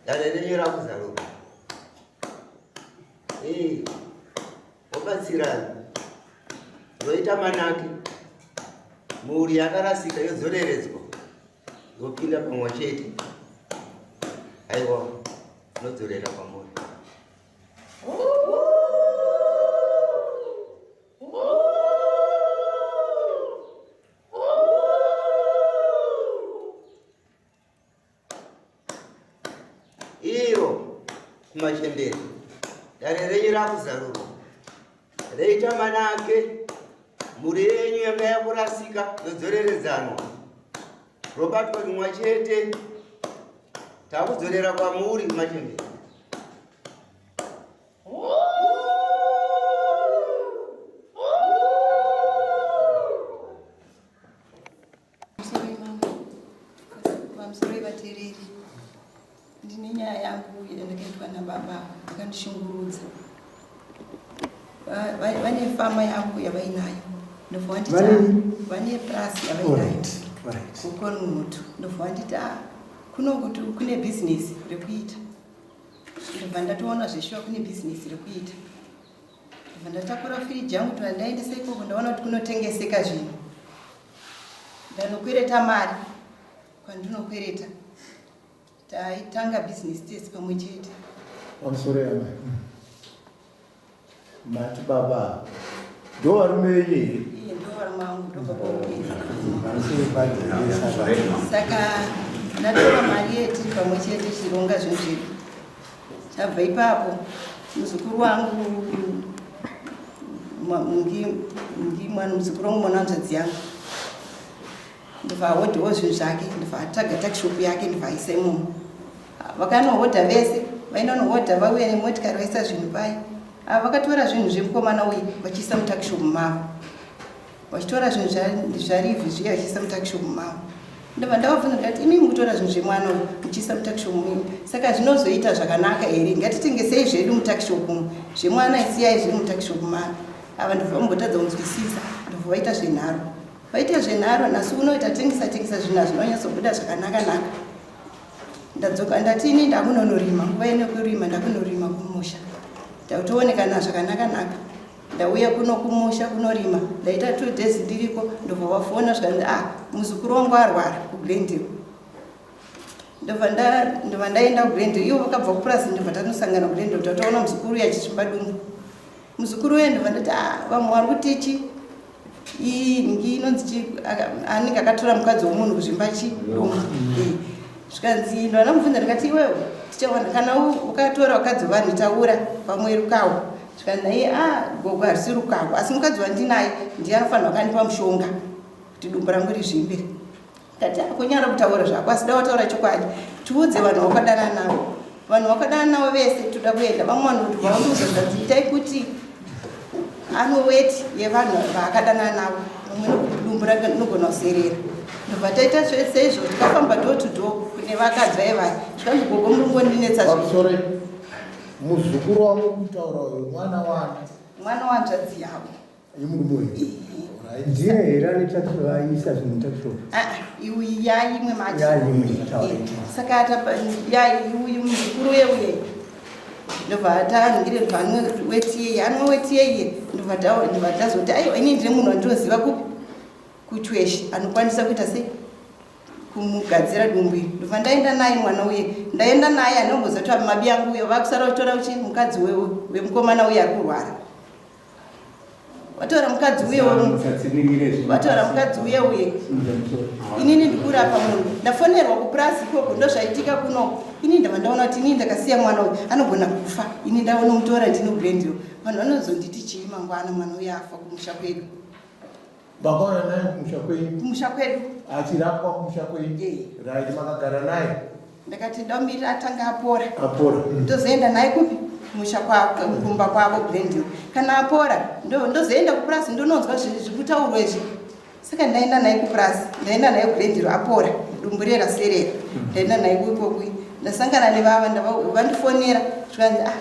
Dare renyu rakuzaruka. Eh, wobatsirana. Roita manake. Mhuri yakarasika yodzoreredzwa. Yopinda pamwe chete. Aiwa, nodzorera kwamuri. Iro kumachembere dare renyu rakuzarurwa reita manake mhuri yenyu yanga yakurasika yodzoreredzanwa robatwa rimwa chete takudzorera kwamuri kumachembere. Pamusoro vateereri, ndine nyaya yangu yandakaitwa nababa vakandishungurudza. Vane fama yangu yavainayo, ndobva vanditi vane prasi yavainayo kuKornmutu, ndobva vanditi ah, kuno kuti kune bhizinesi rekuita. Ndobva ndatoona zveshuwa kune bhizinesi rekuita. Ndobva ndatakura firiji yangu kuti ndaendesa ikoko, ndaona kuti kunotengeseka zvinhu. Ndanokwereta mari kwandinokwereta, taitanga bhizinesi tese pamwe chete. Pamusoro yamai mati baba ndo varume venyu here? Iye ndo varume vangu, ndo baba vangu. Saka ndatora mari yetu pamwe chete tichironga zvinhu zvedu. Tabva ipapo muzukuru wangu mwana muzukuru wangu mwana wanzvadzi yangu ndobva ahodhawo zvinhu zvake ndobva ataga takishopu yake ndobva aisa imomo. Vakanohodha vese vainonohodha vauya nemotikari vaisa zvinhu paye. Ava vakatora zvinhu zvemukomana uyu vachiisa mutakishopu mavo. Vachitora zvinhu zvaRivhi zviya vachiisa mutakishopu mavo. Ndobva ndavabvunza ndikati imi mukutora zvinhu zvemwana uyu muchiisa mutakishopu menyu saka zvinozoita zvakanaka here? Ngatitengesei zvedu mutakishopu umu zvemwana isiyai zviri mutakishopu mavo. Ava ndobva vambotadza kunzwisisa ndobva vaita zvenharo. Vaita zvenharo nhasi uno tatengesa tengesa zvinhu hazvinonyatsobuda zvakanaka naka. Ndadzoka ndati ini ndakunonorima nguva ino yekurima ndakunorima kumusha ndakutoonekana zvakanaka naka. Ndauya kuno kumusha kunorima ndaita 2 days ndiriko ndobva vafona zvikanzi ah muzukuru wangu arwara kuGlendale. Ndobva ndaenda kuGlendale ivo vakabva kupurazi ndobva tanosangana kuGlendale tatoona muzukuru uya achisvimba dumbu. Muzukuru uya ndobva ndati ah vamwe vari kuti chi iyi inonzi chi anenge akatora mukadzi wemunhu kuzvimba chi dumbu. Zvikanzi ndovanamubvunza ndikati iwewe tichawana kana ukatora vakadzi vevanhu taura pamwe rukawo. Zvikanzi naiye ah gogo harisi rukawo asi mukadzi wandinaye ndiye anofanirwa akandipa mushonga kuti dumbu rangu rizvimbe. Ndati ah kunyara kutaura zvako asi da wataura chokwadi tiudze vanhu vawakadanana navo. Vanhu vawakadanana navo vese toda kuenda vamwe vanhu kuti vaundiudza zvikanzi itai kuti anoweti yevanhu vaakadanana navo mumwe dumbu rake rinogona kuserera. Ndobva taita zvese izvo tikafamba door to door kune vakadzi vaye vaye zvikanzi gogo muri kungondinetsa zve. Muzukuru wavo kutaura uyu mwana wani? Mwana wanzvadzi yavo. Yemurume uyu. Right. Ndiye here anoita vaisa zvinhu mutakishopu? Ah, ah, iuyu yaimwe manje. Yaimwe, taura. Saka atapa yayi uyu muzukuru uye uye. Ndobva atanhingire ndobva anwe weti yeye, anwe weti yeye. Ndobva ndobva tazoti aiwa ini ndine munhu wandinoziva kupi? Kuchweshi anokwanisa kuita sei? Kumugadzira dumbu iri. Ndobva ndaenda naye mwana uye. Ndaenda naye anomboziva kuti mabi angu uye vakusara vachitora uchi mukadzi wemukomana uye ari kurwara. Vatora mukadzi uye vatora mukadzi uye uye. Inini ndikurapa munhu. Ndafonerwa kupurazi ikoko ndozvaitika kuno. Ini ndabva ndaona kuti inini ndakasiya mwana uyu anogona kufa. Ini ndaonomutora ndino Glendale. Vanhu vanozonditi chii mangwana mwana uye afa kumusha kwedu. Makauya naye kumusha kwenyu? Kumusha kwedu. Achirapwa kumusha kwenyu? Eh. Right, makagara naye? Ndakati ndomirira atanga apora. Apora. Ndozoenda naye kupi? Kumusha kwavo, kumba kwavo Glendale. Kana apora, ndozoenda kupurazi ndononzwa zvekutaurwa izvi. Saka ndaenda naye kupurazi, ndaenda naye kuGlendale apora, dumbu riye raserera. Ndaenda naye ikoko. Ndasangana nevava, vandifonera, zvikanzi ah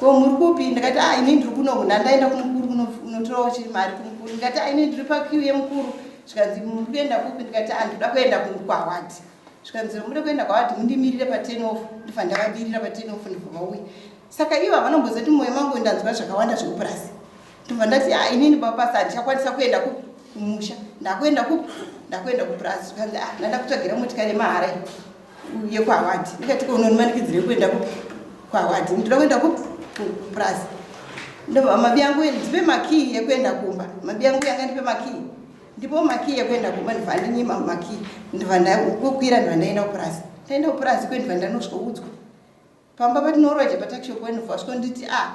Ko muri kupi? Ndikati ah ini ndiri kuno ndandaenda kumukuru kunotorawo chi mari kumukuru. Ndikati ah ini ndiri paqueue yemukuru. Zvikanzi muri kuenda kupi? Ndikati ah ndoda kuenda kwaWadi. Zvikanzi muda kuenda kwaWadi mundimirire pa 10 off. Ndobva ndavadirira pa10 off, ndobva vauya. Saka ivo havanombozoti mumwoyo mangu ndanzwa zvakawanda zvekupurasi. Ndobva ndati, "Ah, inini papasi handichakwanisa kuenda kupi? Kumusha. Ndakuenda kupi? Ndakuenda kupurasi." Zvikanzi, "Ah, ndanda kutsvagira motikari yemahara yekuHoward." Ndikati, "Ko unondimanikidzirei kuenda kupi? KuHoward? Ndoda kuenda kupi? Kupurasi." Ndobva mabi yangu, "Ndipe makii ekuenda kumba." Mabi yangu yanga, "Ndipe makii, ndipo makii ekuenda kumba." Ndobva andinyima makii, ndobva ndakukwira, ndobva ndaenda kupurasi. Ndaenda kupurasi kwe, ndobva ndanosvikoudzwa pamba patinoroja patuckshop. Ndobva vasvikonditi, "A ah,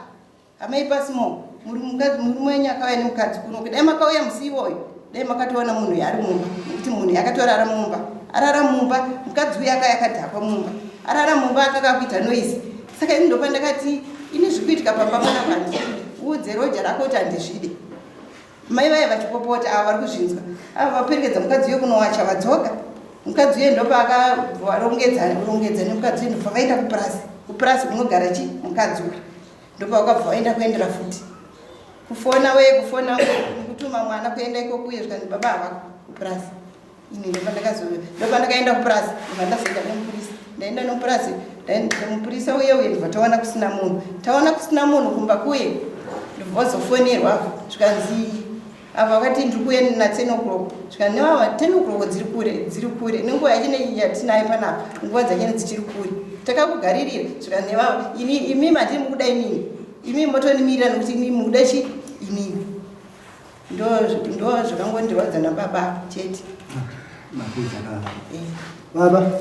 amai Pasimo, murume wenyu akauya nemukadzi kuno. Dai makauya musi iwoyo, dai makatoona munhu yaari mumba, nekuti munhu yakatorara mumba, arara mumba. Mukadzi uyu akauya akadhakwa mumba, arara mumba, akanga akuita noise." Saka ini ndopa ndakati, "Ini zvikuitika pamba mwanangu handizvidi. Uudze roja rako kuti handizvide." Mai vaya vachipopota, ava vari kuzvinzwa, ava vaperekedza mukadzi uyo kunowacha, vadzoka. Mukadzi uyo ndopaakavarongedza rongedza nemukadzi uyo, ndobva vaenda kupurasi. Kupurasi kunogara chi mukadzi uyu, ndopavakabva vaenda kuendera futi kufona weye, kufona kutuma mwana kuenda ikokuye. Zvikanzi baba havako kupurasi. Ini ndopandakaenda kupurasi, ndobva ndazoenda nemupurisa. Ndaenda nemupurasi, mupurisa uye uye, ndobva taona kusina munhu. Taona kusina munhu kumba kuye, ndobva vazofonerwa, zvikanzi ava vakati, "Ndiri kuuya na10 o'clock." Zvikanzi nevava, 10 o'clock dziri kure, dziri kure nenguva yachine yatinayo panapa, nguva dzachine dzichiri kure, takakugaririra. Zvikanzi nevava, "Imi mandiri mukuda inini, imi motonimirira, nekuti imi mukuda chi inini." Ndo zvakangondirwadza nababa chete. Mapedza baba? Baba,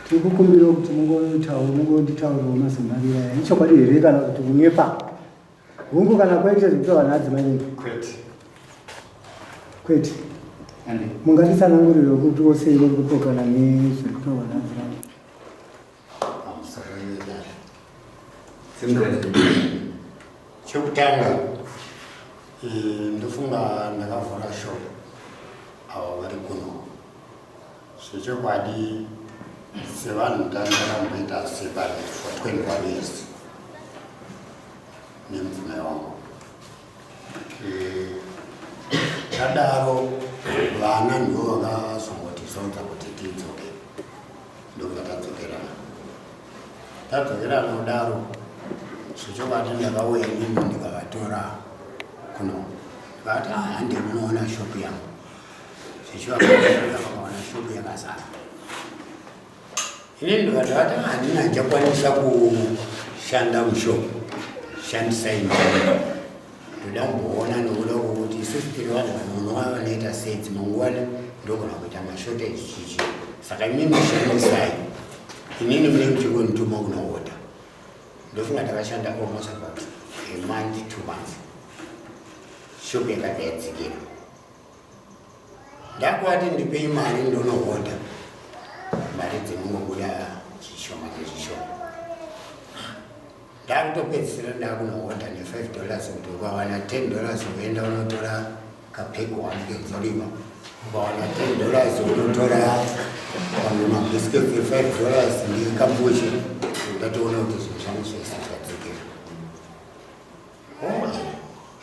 tiri kukumbirawo kuti mungonditaurawo mazimari aya. Ichokwadi here kana kuti kunyepa? Hungu kana kwete, zvekutaura naadzimai venyu. Kwete. Kwete. Mungatitsanangurire kuti wose uri kupokana nezviri kutaurwa naadzimai? Pamusoro yedare. Chekutanga, ndofunga ndakavhura shop avo vari kuno. Zvechokwadi, sevanhu ndakamboita separate for 21 years nemudzimai wangu. Tadaro vana ndivo vakazongotizodza kuti tidzoke, ndobva tadzokerana. Tadzokerana kudaro, zvechokwadi ndakauya inini ndikavatora kuno, ndikavati, "Ah, hande munoona shopu yangu." Zvechivakaona, vakaona shopu yakazara. Inini ndikati, "Handina ndichakwanisa kushanda mushopu, shandisai mari. Ndoda kumboona, nokuda kwokuti isusu tiri vanhu vanonwa, vanoita sei, dzimwe nguva ndogona kuita mashortage chichi. Saka inini shandisai, inini mune muchingondituma kunohodha." Ndofunga ndakashanda almost about a month, 2 months, shopu yakabva yadzikira. Ndakuvati, "Ndipei mari ndonohodha." Mari dzinongobuda zvishoma nezvishoma. Ndakutopedzisira ndakunohodha ne$5, kuti ukawana $10 uenda unotora kapack one kenzoriva, ukawana $10 unotora pamwe mabiscuits e$5 nekambushi. Ndatoona kuti zvinhu zvangu zvese zvadzikira.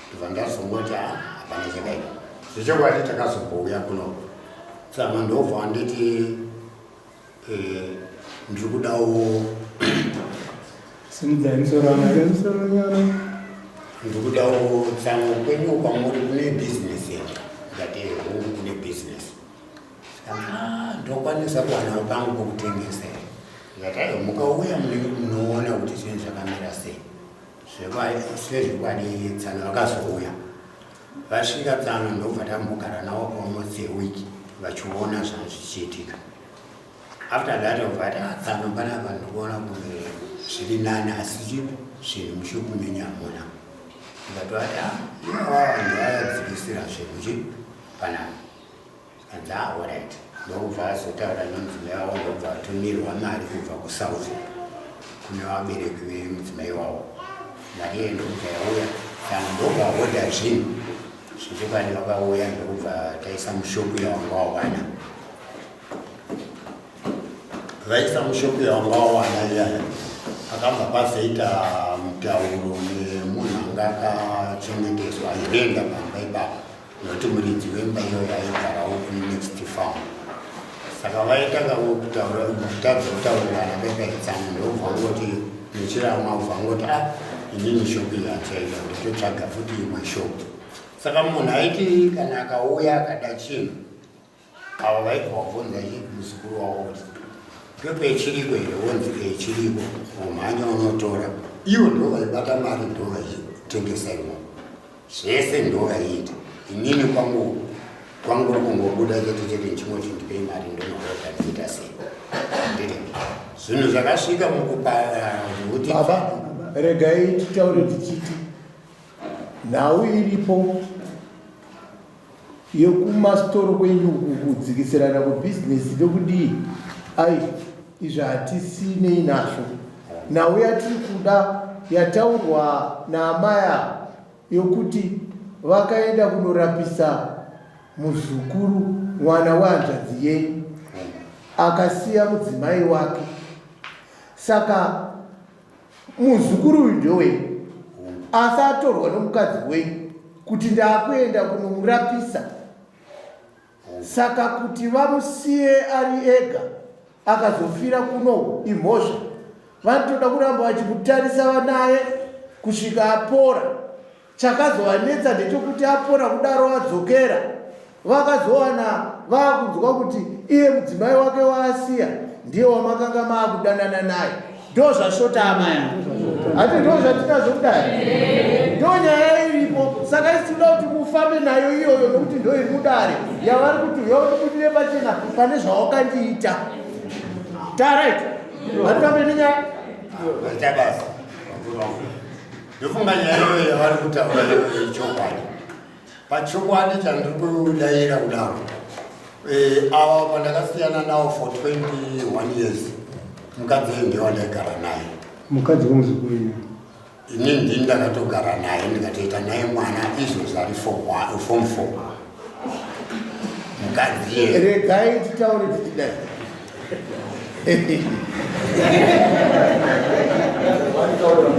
Ndobva ndazongoti, "Ah, hapana chakaipa." Zvechokwadi takazombouya kuno tsama, ndobva wanditi, "Ndiri kudawo Simudzai musoro wamai, musoro nyana. Ndiri kudawo tsamo kwenyu kwamuri kune bhizinesi here?" Ndikati, "Hongu, kune bhizinesi." "Ah, ndokwanisa kuwanawo pangu pokutengesa here?" Ndikati, "Aiwa, mukauya munoona kuti zvinhu zvakamira sei." Sezvokwadi tsano vakazouya. Vasvika tsano, ndobva tambogara navo almost a week vachiona zvanhu zvichiitika. After that obva ati, "Ah, tsano, panapa ndikuona kunge zviri nani, asi zvinhu mushopu menyu hamuna." Ndikatoti, "Ah, iwawa vanhu vayadzikisira zvinhu chi panapa." Zvikanzi, "Ah, alright." Ndokubva azotaura nomudzimai wavo, ndokubva atumirwa mari kubva kuSouth kune vabereki vemudzimai wavo. Mari iye ndokubva yauya. Saka ndobva hodha zvinhu. Zvechokwadi vakauya, ndokubva taisa mushopu yawanga wawana. Vaisa mushopu yawanga wawana iyaya, akabva pazoita mutauro nemunhu anga akachengeteswa airenda pamba ipapo, nokuti muridzi wemba iyoyo aigarawo kune next farm. Saka vaitanga kutaura kutadza kutaurirana pekaitsana ndobva ngoti nechiramwa ubva ngoti a ah, inini shopu iyi handichaita ndototsvaga futi imwe shopu. Saka munhu aiti kana akauya akada chinhu ava vaibva vabvunza muzukuru wavo kuti pepe chiriko here wonzi e chiriko womhanya unotora ivo ndo vaibata mari ndo vaitengesa imomo zvese ndo vaiita inini kwangu kwangu kungobuda chete chete ndichingoti ndipei mari ndonohoda ndiita sei nditi zvinhu zvakasvika mukuparara zvekuti baba regai titaure tichiti nhau iripo yekumasitoro kwenyu uku kudzikisirana kwebhizinesi nekudii ai izvi hatisinei nazvo nhau yatiri kuda yataurwa naamai ava yokuti vakaenda kunorapisa muzukuru mwana wehanzvadzi yenyu akasiya mudzimai wake saka Muzukuru uyu ndewenyu asi atorwa nomukadzi wenyu kuti ndakuenda kunomurapisa saka kuti vamusiye ari ega akazofira kuno imhosva vanotoda kuramba vachimutarisa vanaye kusvika apora Chakazovanetsa ndechokuti apora kudaro adzokera, vakazowana vakunzwa kuti iye mudzimai wake waasiya ndiye wamakanga maakudanana naye. Ndozvashota amai, hati ndozvatinazvo kudai, ndo nyaya iripo. Saka isi tinoda kuti mufambe nayo iyoyo, nokuti ndo iri mudare yavari kuti uya undibudire pachena pane zvawakandiita. Tarit, hatifambe nenyaya. Vaita basa. Ndofunga nyaya iyoyo yavari kutaura iyoyo ichokwadi. Pachokwadi chandiri kudaira kudaro eh, ava pandakasiyana nawo for 21 years mukadzi uyu ndiye wandaigara naye. Mukadzi wemuzukuru ine ini ndini ndakatogara naye ndikatoita naye mwana izvozvi ari form 4 mukadzi iye. Regai titaure tichidai.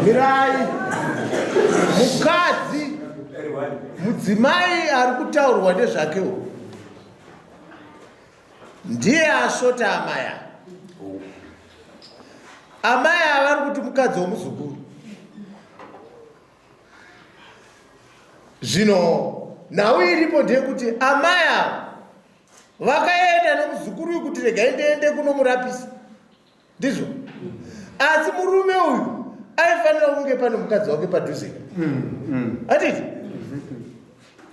Mirai mukadzi mudzimai ari kutaurwa nezvakewo ndiye asvota amai ava. Amai ava vari kuti mukadzi womuzukuru. Zvino nhau iripo ndeyekuti amai ava vakaenda nemuzukuru uyu kuti regai ndiende kunomurapisa ndizvo asi murume uyu aifanira kunge pane mukadzi wake padhuze hatiti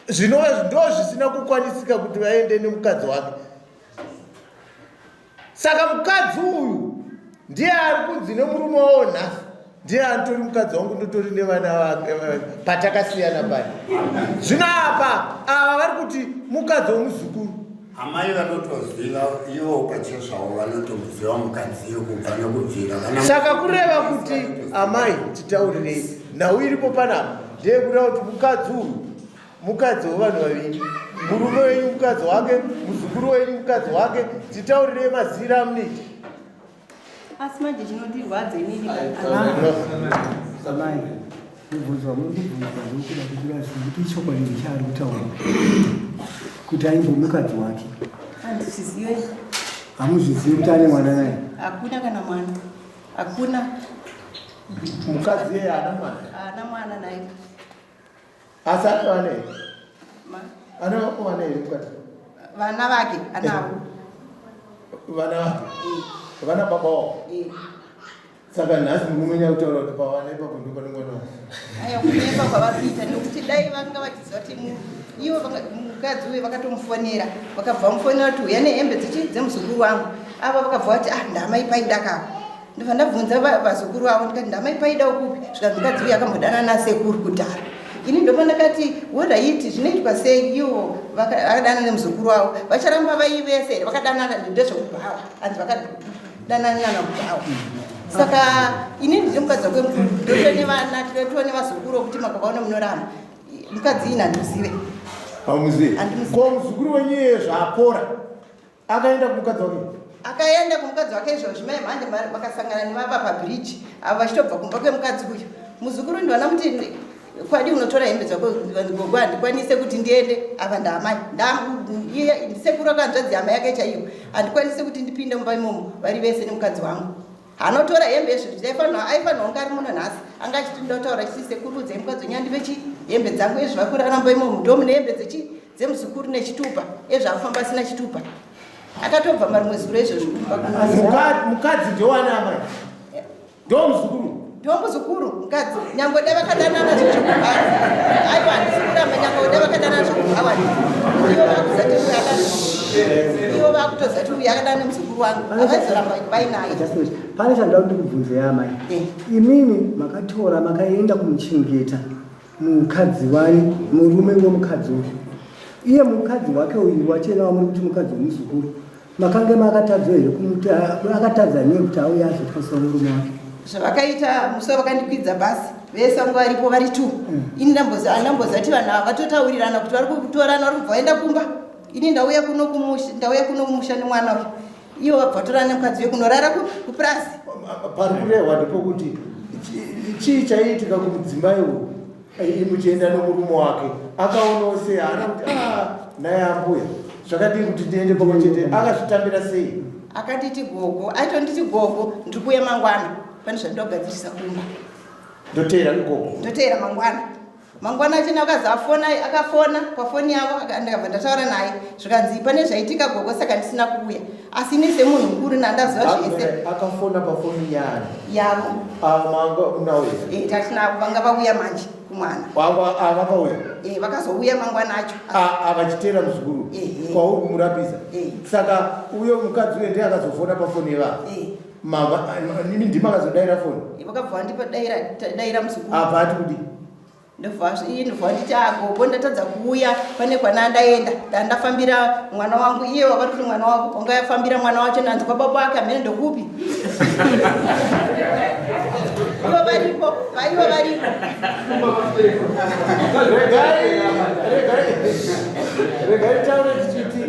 zvinova ndo zvisina kukwanisika kuti vaende nemukadzi wake Saka mukadzi uyu ndiye ari kunzi nemurume wawo nhasi ndiye anditori mukadzi wangu ndotori nevana vake patakasiyana paya. Zvino apa ava vari kuti mukadzi womuzukuru. Amai vanotoziva ivo pachezvavo vanotomuziva mukadzi iyo kubva nekubvira. Saka kureva kuti amai titaurirei nhau iripo panapa ndeyekuda kuti mukadzi uyu mukadzi wevanhu vaviri murume wenyu mukadzi wake muzukuru wenyu mukadzi wake titaurirei mazira amunoita asi manje chinondirwadza inini amai mubvunzo wamuri kubvunzwa ndikuda kuti vazive kuti ichokwadi here chaari kutaura kuti aimbo mukadzi wake handizvizive hamuzvizivi kuti ane mwana naye hakuna kana mwana hakuna mukadzi yeye haana mwana haana mwana naye Asi ane vana here? Ane vana here mukadzi? Vana vake anavo. Vana vake? Eh. Vana baba wavo? Eh. Saka nhasi murume nyaya kutaura kuti pavana ipapo ndipo pane mwana wavo. Aya kunyepa kwavari kuita nekuti dai vanga vachiziva kuti ivo mukadzi uyu vakatomufonera vakabva vamufonera kuti uya nehembe dzichi dzemuzukuru wangu ava vakabva vati ah ndamai paidakavo Ndobva ndabvunza vazukuru avo ndikati ndamai paida ukupi zvikanzi mukadzi uyu akambodanana nasekuru kudhara. Ini ndopa ndakati woraiti zvinoitwa sei ivo vakadanana nemuzukuru wavo vacharamba vaivese here vakadanana ndezvekubhawa hanzi vakadanana nakubhawa saka ini ndine mukadzi wake mukuru ndotove nevana tinotove nevazukuru vokuti makavaona munoramba mukadzi ini handimuzive hamuzive ko muzukuru wenyu iye zvaapora Akaenda kumukadzi wake. Akaenda kumukadzi wake izvozvi mai mhanje vakasangana nevava pabridge avo vachitobva kumba kwemukadzi uyu. Muzukuru ndiwana muti Kwadi unotora hembe dzako gogo handikwanise kuti ndiende ava ndaamai ndisekuru akanzvadzi hama yake chaiyo handikwanise kuti ndipinde mumba imomo vari vese nemukadzi wangu anotora hembe izvo aifanirwa aifanirwa kunge ari muno nhasi anga achiti ndotaura chiti sekuru udzai mukadzi wenyu andipe chi hembe dzangu izvo vakurara mumba imomo ndomune hembe dzechi dzemuzukuru nechitupa ezvo akufamba asina chitupa akatobva marimwe zuro izvozvo mukadzi ndewani amai ndomuzukuru ndomuzukuru mukadzi nyangwe dai vakadanana zvezvekubhawa aiwa handisi kuramba nyangwe dai vakadanana zvekubhawa ivo vakuzati uyu akadana ivo vakutozati uyu akadana nemuzukuru wangu havaizoramba vainaye pane chandoda kuti ndikubvunze yamai eh. imimi makatora makaenda kumuchengeta mukadzi wani murume wemukadzi uyu iye mukadzi wake uyu wachena wamuri kuti mukadzi wemuzukuru Makange makatadza here kumuti akatadza nei kuti auye azotwasa murume wake? Zvavakaita musi wavakandikwidza basi vese vanga varipo vari two mm. ini ndambozati vanhu ava vatotaurirana kuti vari kutorana vari kubva vaenda kumba ini ndauya kuno kumusha ndauya kuno kumusha nemwana uyu ivo vabva vatorana nemukadzi uyo kunorara kupurazi pari kurehwa ndepokuti chii chaiitika kumudzimai uyu Muchienda nomurume wake akaonawo sei haana kuti ah, naye ambuya zvakadii kuti ndiende pamwe chete akazvitambira sei akanditi gogo aitonditi gogo ndiri kuuya mangwana pane zvandinogadzirisa kumba ndoteera ikoko ndoteera mangwana mangwana achena akazi afona akafona pafoni yavo ndakabva ndataura naye zvikanzi pane zvaitika gogo saka ndisina kuuya asi ini semunhu mukuru nandaziva zvese akafona pafoni yani yavo ah, manga unauya eh, tatinavo vanga vauya manje kumwana ah, vakauya eh, vakazouya mangwana acho ah, vachiteera muzukuru kwauri kumurapisa saka uyo mukadzi uyo ndiye akazofona pafoni yevavo mimi ndimi akazodaira foni vakabva vandipa daira muzukuru abva ati kudii Ndobva ndobva nditi agogo ah, ndatadza kuuya pane kwana ndaenda ndandafambira mwana wangu iye wavari kuti mwana wangu wanga yafambira mwana wacho ndanzi kwababa wake hamene ndokupi ivo varipo vaivo varipo regai taure tichiti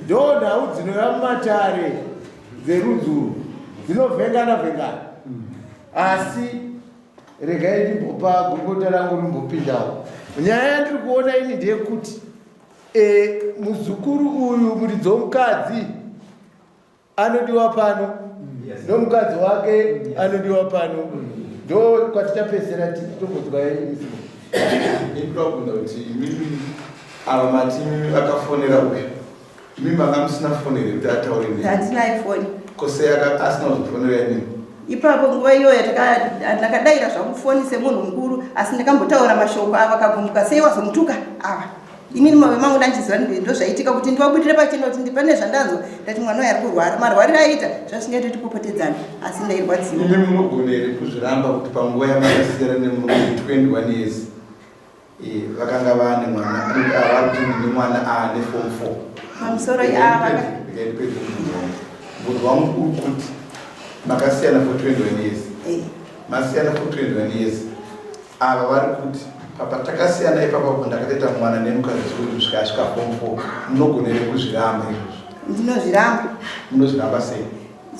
ndo nhau dzinouya mumatare dzerudzi dzinovhengana vhengana asi Regai ndimbopa gurukota rangu rimbopindawo. Nyaya yandiri kuona ini ndeyekuti e, muzukuru uyu muridzi womukadzi anodiwa pano nomukadzi wake anodiwa pano ndo kwatichapedzisira titombonzwa imisimo. Ndinoda kubvunza kuti imimi ava mati imimi vakafonera uyu Imi manga musina foni here kuti ataure nemi? Handina foni. Ko sei asina kuzofonera imimi? Ipapo nguva iyoyo ndakadaira zvangu foni semunhu mukuru asi ndakambotaura mashoko ava akagumbuka sei wazomutuka ava. Inini mave mangu ndandichiziva ndozvaitika kuti ndivabudire pachena kuti pane zvandanzwa ndati mwana uyu ari kurwara marwariro aita zvazvisingaite kuti popotedzana asi ndairwadziwa. Imi munogona here kuzviramba kuti panguva yamakasiyana nemurume 21 years Eh, vakanga vaane mwana vakuti ndine mwana aane form 4 pamusoro ava ndipedze mubvunzo wangu mubvunzo wangu uri kuti makasiyana for 21 years eh. masiyana for 21 years ava vari kuti papatakasiyana ipapapo ndakatoita mwana nemukadzi uyu kusvika asvika form 4 munogonere kuzviramba izvozvo ndinozviramba munozviramba sei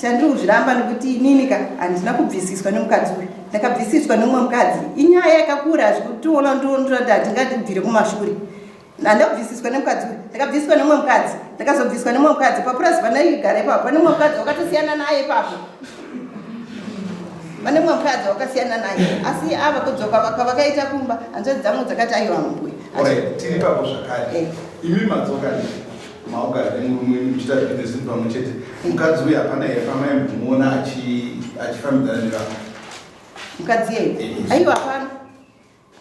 Chandiri kuzviramba nekuti inini ka handina kubvisiswa nemukadzi uyu ndakabvisiswa nemumwe mukadzi inyaya yakakura zvekutiona ndondoda hatingatibvire kumashure handakubvisiswa nemukadzi uyu ndakabviswa nemumwe mukadzi ndakazobviswa nemumwe mukadzi papurazi pandaigara ipapo pane mumwe mukadzi wakatosiyana naye ipapo pane mumwe mukadzi wakasiyana naye asi ava kudzoka vakaita kumba hanzvadzi dzangu dzakati aiwa mbuya tiri papo zvakare eh. imi madzoka maugara nemurume wenyu muchiita business pamwe chete mukadzi uyu hapana here pamaimbomuona achifambidzana nevamwe mukadzi yeye eh, aiwa hapana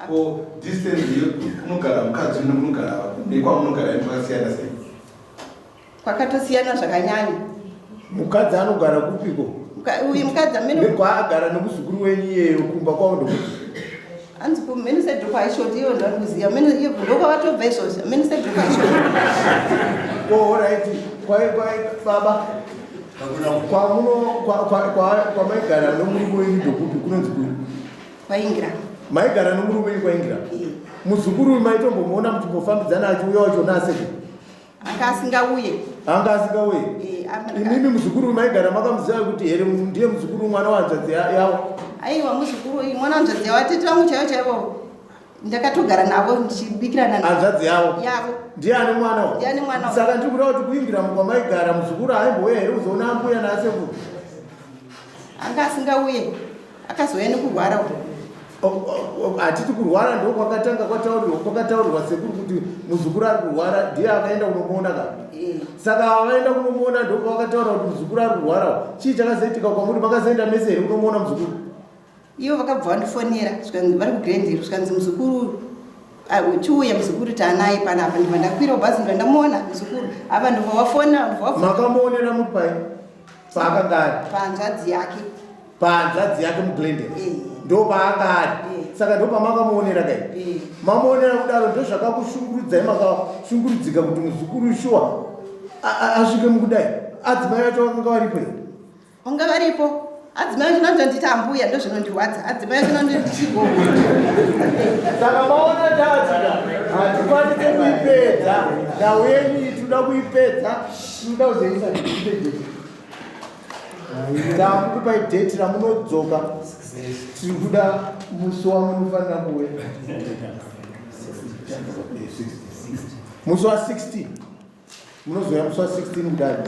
ko distance yekunogara mukadzi uyu nekunogara nekwamunogara imi kwakasiyana sei kwakatosiyana zvakanyanya mukadzi anogara kupiko uyu mukadzi amene nekwaagara nemuzukuru wenyu iyeyo kumba kwavo ndokuti hanzi kumene said kwaishoti iyo ndandikuziva mene iyo ndokwavatobva izvozvo mene said kwaishoti oh right kwai kwai baba kwamuno kwamaigara nomurume wenyu ndokupi kunonzi kui kwaingira maigara nomurume wenyu kwaingira muzukuru uyu maitombomuona muchimbofambidzana achiuya wacho naseke Anga asingauye. Anga asingauye. Eh, Imimi muzukuru maigara makamuziva kuti here ndiye muzukuru mwana wanzvadzi yavo. Aiwa muzukuru mwana wanzvadzi yavo atete vangu chaivo chaivo. Ndakatogara navo ndichibikirana hanzvadzi yavo. Yavo. Ndiye ane mwana uyu? Ndiye ane mwana uyu. Saka ndiri kuda kuti kuingira kwamaigara muzukuru aimbouya here kuzoona ambuya naasekuru? Anga asingauye, akazouya nekurwara uku. Hatiti kurwara ndo kwakatanga kwataurirwa kwakataurirwa sekuru kuti muzukuru ari kurwara ndiye akaenda kunomuona ka Eh. saka vaenda kunomuona ndo kwakataura kuti muzukuru ari kurwara chii chakazoitika kwamuri makazoenda mese here kunomuona muzukuru Ivo vakabva vandifonera zvikanzi vari kuGrandhill zvikanzi muzukuru ah, chiuya muzukuru taanaye panapa ndibva ndakwira bhazi ndibva ndamuona muzukuru apa ndibva wafona ndibva wabvunza makamuonera muri pai paakanga ari pahanzvadzi yake pahanzvadzi yake muGlendale Eh. ndo paanga ari Eh. saka ndo pamakamuonera kai Eh. mamuonera kudaro ndo zvakakushungurudzai makashungurudzika kuti muzukuru shuwa asvike mukudai adzimai vacho vakanga varipo here Vanga varipo adzimai acho ndandonditi ambuya ndozvinondirwadza adzimai acho ndandonditi chigogo saka maona tatika hatikwanise kuipedza nhau yenyu iyi tinoda kuipedza tinoda kuzoisa takukupai dheti ramunodzoka tiri kuda musi wamunofanira kuuya musi wa 16 munozouya musi wa 16 kudari.